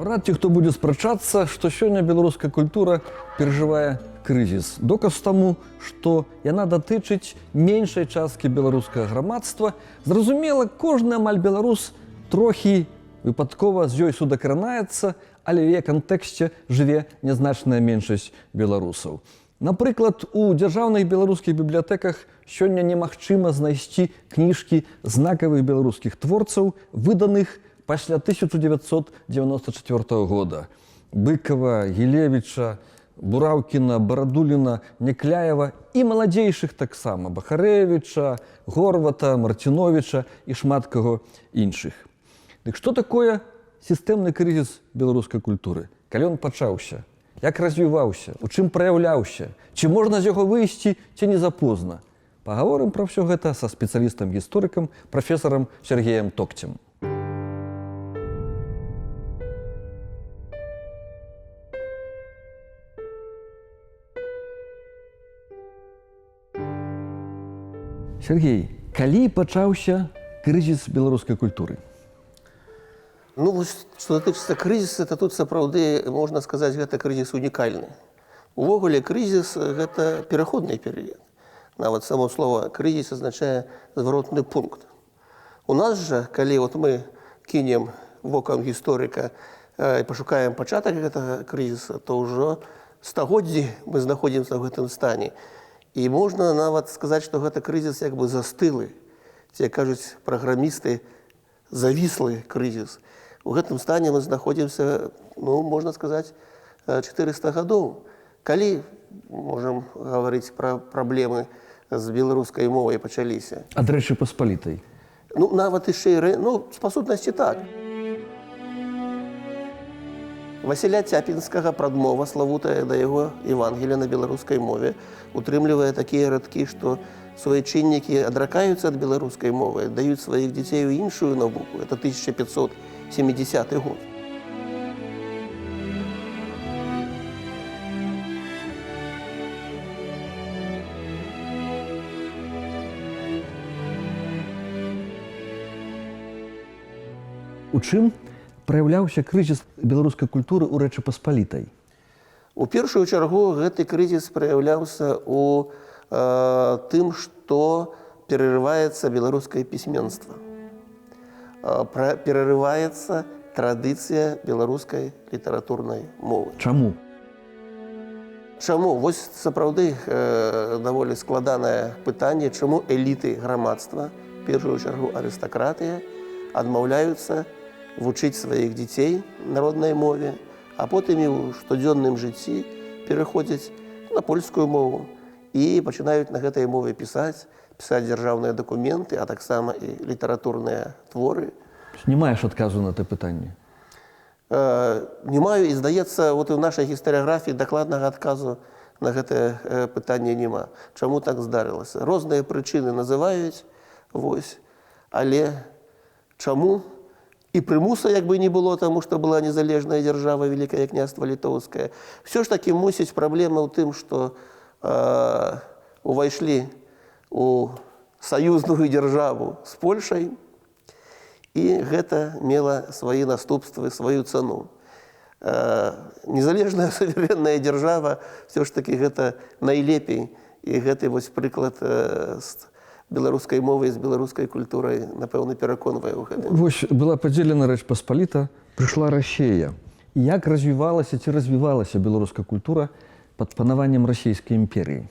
Наўрад ці хто будзе спрачацца, што сёння беларуская культура перажывае крызіс. Доказ таму, што яна датычыць меншай часткі беларускага грамадства. Зразумела, кожны амаль беларус трохі выпадкова з ёй судакранаецца, але ў яе кантэксце жыве нязначная меншасць беларусаў. Напрыклад, у дзяржаўных беларускіх бібліятэках сёння немагчыма знайсці кніжкі знакавых беларускіх творцаў, выданых пасля 1994 года. Быкова, Гілевіча, Бураўкіна, Барадуліна, Някляева і маладзейшых таксама Бахарэвіча, Горвата, Марціновіча і шмат каго іншых. Дык што такое сістэмны крызіс беларускай культуры? Калі ён пачаўся? Як развіваўся, у чым праяўляўся, ці можна з яго выйсці, ці не запозна? Пагаворым пра ўсё гэта са спецыялістам-гісторыкам, прафесарам Сергеем Токцем. Сергей, калі пачаўся крызіс беларускай культуры? Ну, вось, што датычыцца крызіса, то тут сапраўды можна сказаць, гэта крызіс унікальны. Увогуле крызіс гэта пераходны перыяд. Нават само слово крызіс азначае зваротны пункт. У нас жа, калі вот мы кінем вокам гісторыка і пашукаем пачатак гэтага крызіса, то ўжо стагоддзі мы знаходзімся ў гэтым стане. І можна нават сказаць, што гэта крызіс як бы застылы, ці, як кажуць праграмісты, завіслы крызіс. У гэтым стане мы знаходзімся, ну, можна сказаць, 400 гадоў. Калі можам гаварыць пра праблемы з беларускай мовай пачаліся? Ад Рэчы Паспалітай. Ну, нават яшчэ і, ну, па сутнасці так. Васіля Цяпінскага прадмова, славутая да яго Евангелія на беларускай мове, утрымлівае такія радкі, што суайчыннікі адракаюцца ад беларускай мовы, даюць сваіх дзяцей у іншую навуку. Это 1570 год. У чым праяўляўся крызіс беларускай культуры ў Рэчы Паспалітай? У першую чаргу гэты крызіс праяўляўся у тым, што перарываецца беларускае пісьменства. Перарываецца традыцыя беларускай літаратурнай мовы. Чаму? Чаму? Вось сапраўды даволі складанае пытанне, чаму эліты грамадства, в першую чаргу арыстакратыя, адмаўляюцца вучыць сваіх дзяцей на роднай мове, а потым і ў штодзённым жыцці пераходзяць на польскую мову і пачынаюць на гэтай мове пісаць, пісаць дзяржаўныя дакументы, а таксама і літаратурныя творы. Не маеш адказу на это пытанне? Не маю, і здаецца, вот і ў нашай гістарыяграфіі дакладнага адказу на гэтае пытанне няма. Чаму так здарылася? Розныя прычыны называюць, вось, але чаму? І прымуса як бы не было, таму што была незалежная дзяржава, Вялікае княства Літоўскае. Всё ж такі мусіць праблема ў тым, што увайшлі у саюзную дзяржаву з Польшай, і гэта мела свае наступствы, сваю цану. Незалежная суверэнная дзяржава всё ж такі гэта найлепей, і гэты вось прыклад з беларускай мовай, з беларускай культурай, напэўна, пераконвае ў гэтым. Вось была падзелена Рэч Паспаліта, прыйшла Расея. Як развівалася ці развівалася беларуская культура пад панаваннем Расійскай імперыі?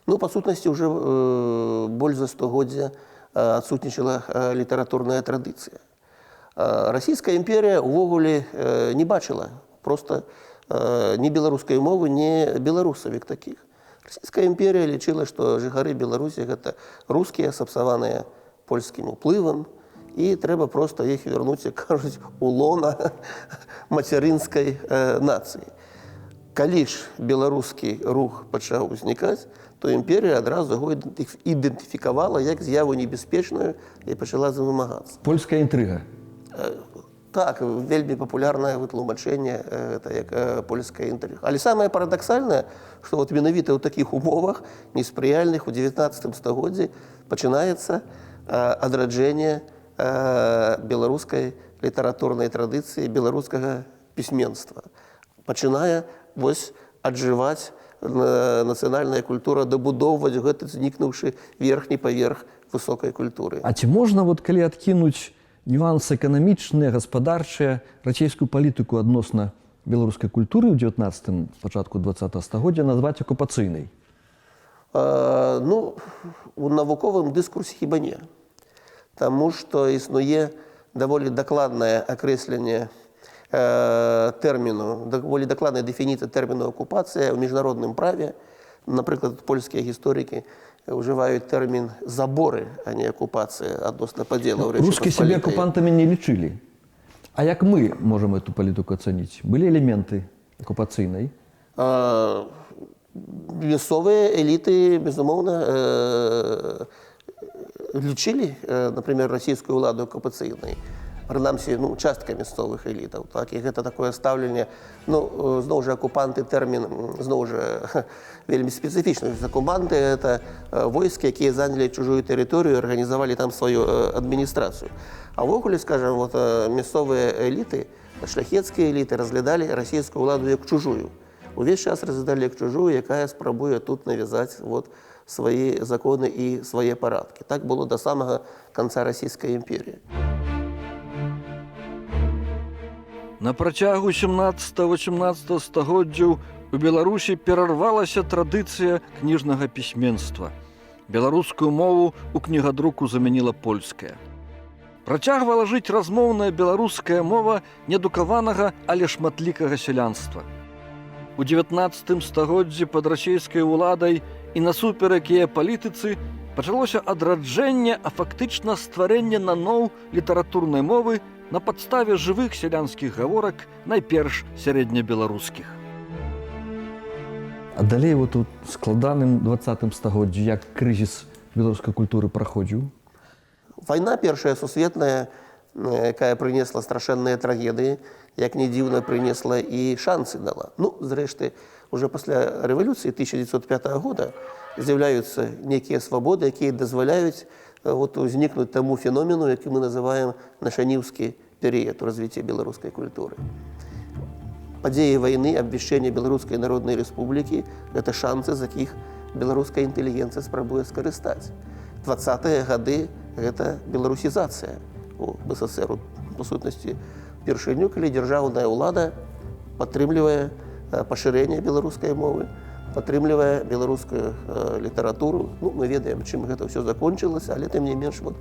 Ну, па сутнасці, ўжо больш за стагоддзя адсутнічала літаратурная традыцыя. Расійская імперія ўвогуле не бачыла проста ні беларускай мовы, ні беларусаў як такіх. Расійская імперія лічыла, што жыхары Беларусі гэта рускія, сапсаваныя польскім уплывам, і трэба проста іх вярнуць, як кажуць, у лона мацярынскай нацыі. Калі ж беларускі рух пачаў узнікаць, то імперія адразу яго ідэнтыфікавала як з'яву небяспечную і пачала з ім змагацца. Польская інтрыга. Так, вельмі папулярнае вытлумачэнне, гэта як польская інтрыга. Але самае парадаксальнае, што вот менавіта ў такіх умовах неспрыяльных у 19 стагоддзі пачынаецца адраджэнне беларускай літаратурнай традыцыі беларускага пісьменства. Пачынае вось аджываць нацыянальная культура, дабудоўваць гэты знікнуўшы верхні паверх высокай культуры. А ці можна, вот, калі адкінуць нюансы эканамічныя, гаспадарчыя, расійскую палітыку адносна беларускай культуры ў 19, пачатку 20 стагоддзя назваць акупацыйнай? Ну, у навуковым дыскурсе хіба не. Таму што існуе даволі дакладнае акрэсленне тэрміну, даволі дакладная дэфініцыя тэрміну «акупацыя» ў міжнародным праве. Напрыклад, польскія гісторыкі ўжываюць тэрмін «заборы», а не «акупацыя» адносна падзелаў Рэчы Рускія сябе Паспалітай. акупантамі не лічылі. А як мы можам эту палітыку ацаніць? Былі элементы акупацыйнай? Мясцовыя эліты, безумоўна, лічылі, например, расійскую ўладу акупацыйнай. Прынамсі, ну, частка мясцовых элітаў. Так? І гэта такое стаўленне, ну, зноў жа, акупанты — тэрмін, зноў жа, вельмі спецыфічны. Акупанты — это войскі, якія занялі чужую тэрыторыю, арганізавалі там сваю адміністрацыю. А ўвогуле, скажем, вот, мясцовыя эліты, шляхецкія эліты разглядалі расійскую ўладу як чужую. Увесь час разглядалі як чужую, якая спрабуе тут навязаць вот свае законы і свае парадкі. Так было да самага канца Расійскай імперіі. На працягу 17-18 стагоддзяў у Беларусі перарвалася традыцыя кніжнага пісьменства. Беларускую мову ў кнігадруку замяніла польская. Працягвала жыць размоўная беларуская мова неадукаванага, але шматлікага сялянства. У 19 стагоддзі пад расійскай уладай і насуперак яе палітыцы пачалося адраджэнне, а фактычна стварэнне наноў літаратурнай мовы на падставе жывых сялянскіх гаворак, найперш сярэднебеларускіх. А далей вот у складаным 20 стагоддзі як крызіс беларускай культуры праходзіў? Вайна першая сусветная, якая прынесла страшэнныя трагедыі, як не дзіўна, прынесла і шансы дала. Ну, зрэшты, уже пасля рэвалюцыі 1905 года з'яўляюцца нейкія свабоды, якія дазваляюць вот узнікнуць таму феномену, які мы называем нашаніўскі перыяд у развіцці беларускай культуры. Падзеі вайны, абвяшчэнне Беларускай Народнай Рэспублікі — гэта шансы, з якіх беларуская інтэлігенцыя спрабуе скарыстаць. 20-е гады — гэта беларусізацыя у БССР, па сутнасці, упершыню, калі дзяржаўная ўлада падтрымлівае пашырэнне беларускай мовы, падтрымлівае беларускую літаратуру. Ну, мы ведаем, чым гэта ўсё закончылася, але тым не менш вот,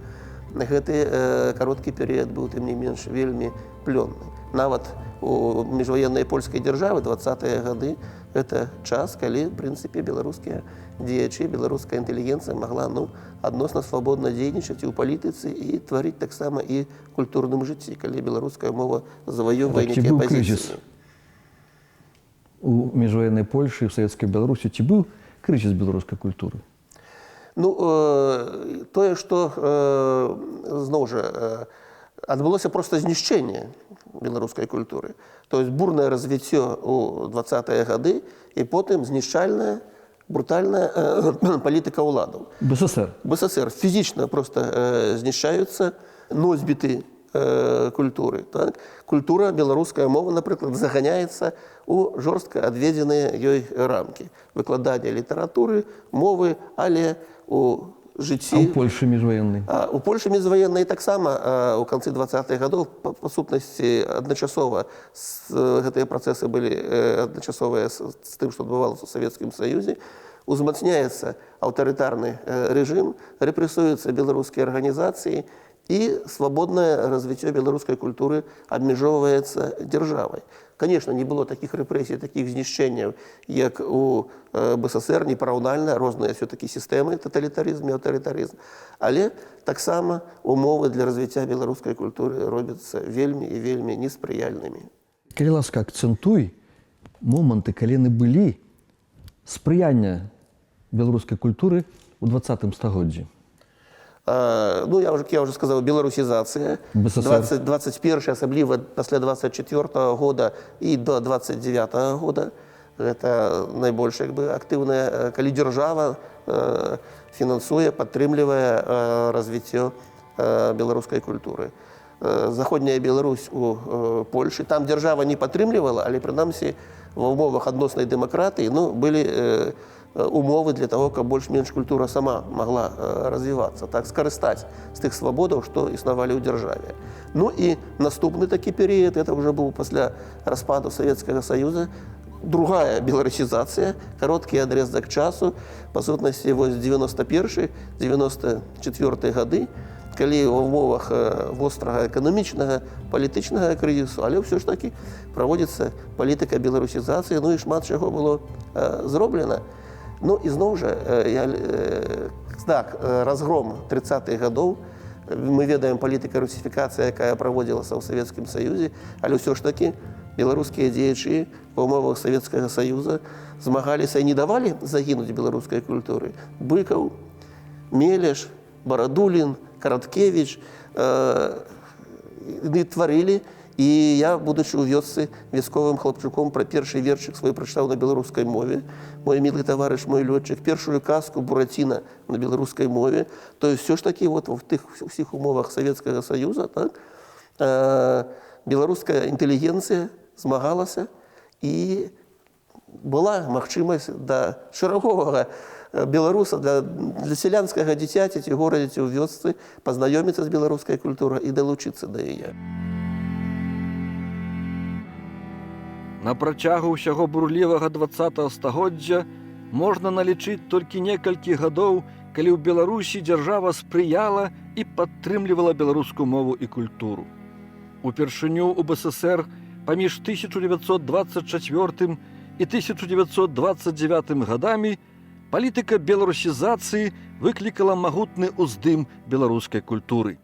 гэты кароткі перыяд быў тым не менш вельмі плённы. Нават у міжваеннай польскай дзяржавы 20-е гады — гэта час, калі, в прынцыпе, беларускія дзеячы, беларуская інтэлігенцыя магла, ну, адносна свабодна дзейнічаць і ў палітыцы, і тварыць таксама і культурным жыцці, калі беларуская мова заваёўвае Так, ці нейкія быў пазіцыі. крызіс у міжваеннай Польшы і ў савецкай Беларусі, ці быў крызіс беларускай культуры? Ну, тое, што зноў жа адбылося проста знішчэнне беларускай культуры. То есть бурнае развіццё ў 20-е гады і потым знішчальная, брутальная палітыка ўладаў. БССР. БССР фізічна проста знішчаюцца носьбіты культуры. Так? Культура, беларуская мова, напрыклад, заганяецца у жорстка адведзеныя ёй рамкі. Выкладанне літаратуры, мовы, але у жыцці. А ў Польшы міжваеннай? А у Польшы міжваеннай таксама у канцы 20-х гадоў, па сутнасці, адначасова гэтыя працэсы былі адначасовыя з тым, што адбывалася ў Савецкім Саюзе, узмацняецца аўтарытарны рэжым, рэпрэсуюцца беларускія арганізацыі, і свабоднае развіццё беларускай культуры абмяжоўваецца дзяржавай. Конечно, не было такіх рэпрэсій, такіх знішчэнняў, як у БССР, непараўнальна, розныя все-таки сістэмы, таталітарызм і аўтарытарызм. Але таксама умовы для развіцця беларускай культуры робяцца вельмі і вельмі неспрыяльнымі. Калі ласка, акцэнтуй моманты, калі яны былі, спрыяння беларускай культуры ў 20 стагоддзі. Ну, я уже сказал, беларусізацыя. БССР. 20, 21, асабліва пасля 24 года і до 29 года. Гэта найбольш як бы актыўная, калі дзяржава фінансуе, падтрымлівае развіццё беларускай культуры. Заходняя Беларусь у Польшы. Там дзяржава не падтрымлівала, але прынамсі ва ўмовах адноснай дэмакратыі, ну, былі умовы для того, каб больш-менш культура сама могла развівацца, так, скарыстаць з тых свабодаў, што існавалі ў дзяржаве. Ну і наступны такі перыяд, это уже быў пасля распаду Савецкага Саюза, другая беларусізацыя, кароткі адрезак часу, па сутнасці вось 91, 94 гады, калі ва ўмовах вострага эканамічнага, палітычнага крызісу, але ўсё ж такі праводзіцца палітыка беларусізацыі, ну і шмат чаго было зроблена. Ну і зноў жа, так, разгром 30-х гадоў, мы ведаем палітыка русіфікацыі, якая праводзілася ў Савецкім Саюзе, але ўсё ж такі беларускія дзеячы ва ўмовах Савецкага Саюза змагаліся і не давалі загінуць беларускай культуры. Быкаў, Мележ, Барадулін, Караткевіч тварылі. І я, будучы ў вёсцы вясковым хлапчуком, пра першы вершык свой прачытаў на беларускай мове. «Мой мілы таварыш, мой лётчык», першую казку Бураціна на беларускай мове. То есть все ж таки вот в тых усіх умовах Савецкага Саюза, так, беларуская інтэлігенцыя змагалася, і была магчымасць да шараговага беларуса, для сялянскага дзіцяці ці горадзе, ці ў вёсцы пазнаёміцца з беларускай культурай і далучыцца да яе. На працягу ўсяго бурлівага 20 стагоддзя можна налічыць толькі некалькі гадоў, калі ў Беларусі дзяржава спрыяла і падтрымлівала беларускую мову і культуру. Упершыню у БССР паміж 1924 і 1929 гадамі палітыка беларусізацыі выклікала магутны ўздым беларускай культуры.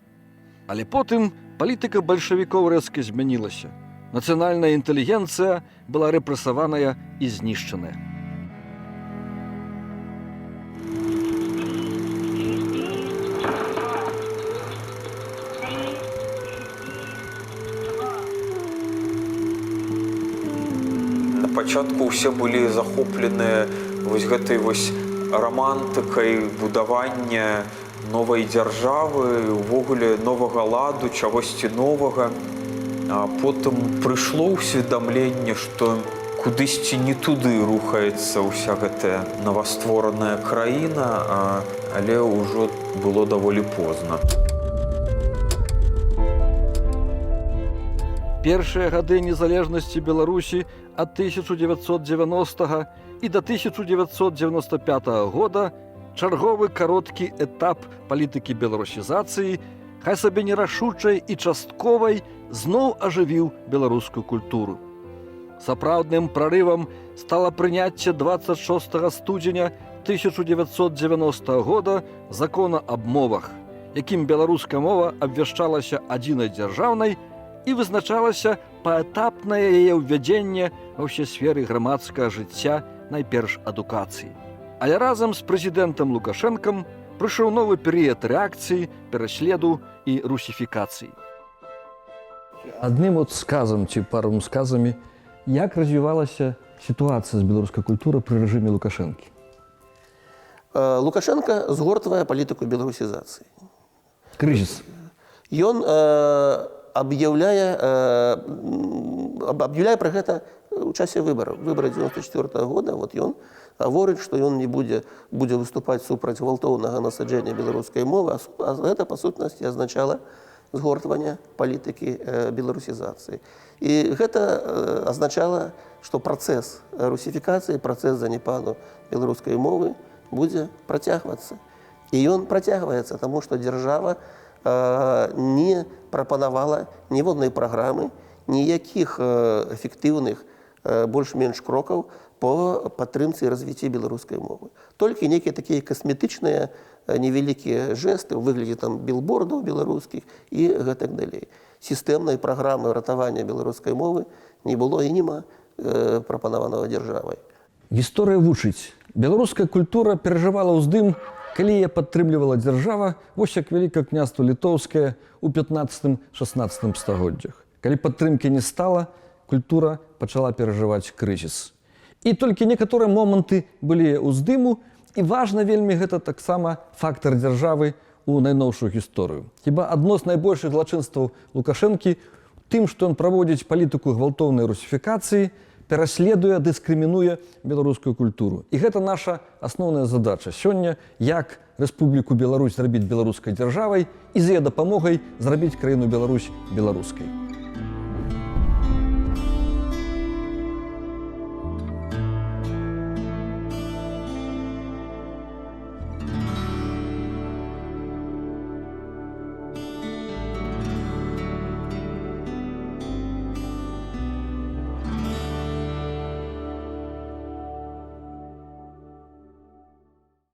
Але потым палітыка бальшавікоў рэзка змянілася. Нацыянальная інтэлігенцыя была рэпрэсаваная і знішчаная. На пачатку ўсе былі захопленыя вось гэтай вось рамантыкай будавання новай дзяржавы, увогуле новага ладу, чагосьці новага. А потым прыйшло ўсведамленне, што кудысьці не туды рухаецца ўся гэтая новаствораная краіна, але ўжо было даволі позна. Першыя гады незалежнасці Беларусі ад 1990 і до 1995 года чарговы кароткі этап палітыкі беларусізацыі, хай сабе нерашучай і частковай, зноў ажывіў беларускую культуру. Сапраўдным прарывам стала прыняцце 26 студзеня 1990 года закона аб мовах, якім беларуская мова абвяшчалася адзінай дзяржаўнай і вызначалася паэтапнае яе ўвядзенне ва ўсе сферы грамадскага жыцця, найперш адукацыі. Але разам з прэзідэнтам Лукашэнкам прыйшоў новы перыяд рэакцыі, пераследу і русіфікацыі. Адным от сказам ці пару сказамі, як развівалася сітуацыя з беларускай культурай пры рэжыме Лукашэнкі? Лукашэнка згортвае палітыку беларусізацыі. Крызіс. Ён аб'яўляе пра гэта ў часе выбараў. Выбары 94 года, вот ён гаворыць, што ён не будзе выступаць супраць гвалтоўнага насаджэння беларускай мовы, а гэта, па сутнасці, азначала згортванне палітыкі беларусізацыі. І гэта азначала, што працэс русіфікацыі, працэс заняпаду беларускай мовы будзе працягвацца. І ён працягваецца, таму што дзяржава не прапанавала ніводнай праграмы, ніякіх эфектыўных больш-менш крокаў по падтрымцы і развіцці беларускай мовы. Толькі нейкія такія касметычныя невялікія жэсты ў выглядзе там білбордаў беларускіх і гэтак далей. Сістэмнай праграмы ратавання беларускай мовы не было і няма прапанаванага дзяржавай. Гісторыя вучыць. Беларуская культура перажывала ўздым, калі яе падтрымлівала дзяржава, вось як Вялікае княства Літоўскае ў 15-16 стагоддзях. Калі падтрымкі не стала, культура пачала перажываць крызіс. І толькі некаторыя моманты былі ўздыму, і важна вельмі гэта таксама фактар дзяржавы у найноўшую гісторыю. Хіба адно з найбольшых злачынстваў Лукашэнкі тым, што ён праводзіць палітыку гвалтоўнай русіфікацыі, пераследуе, дыскрымінуе беларускую культуру. І гэта наша асноўная задача сёння, як Рэспубліку Беларусь зрабіць беларускай дзяржавай і з яе дапамогай зрабіць краіну Беларусь беларускай.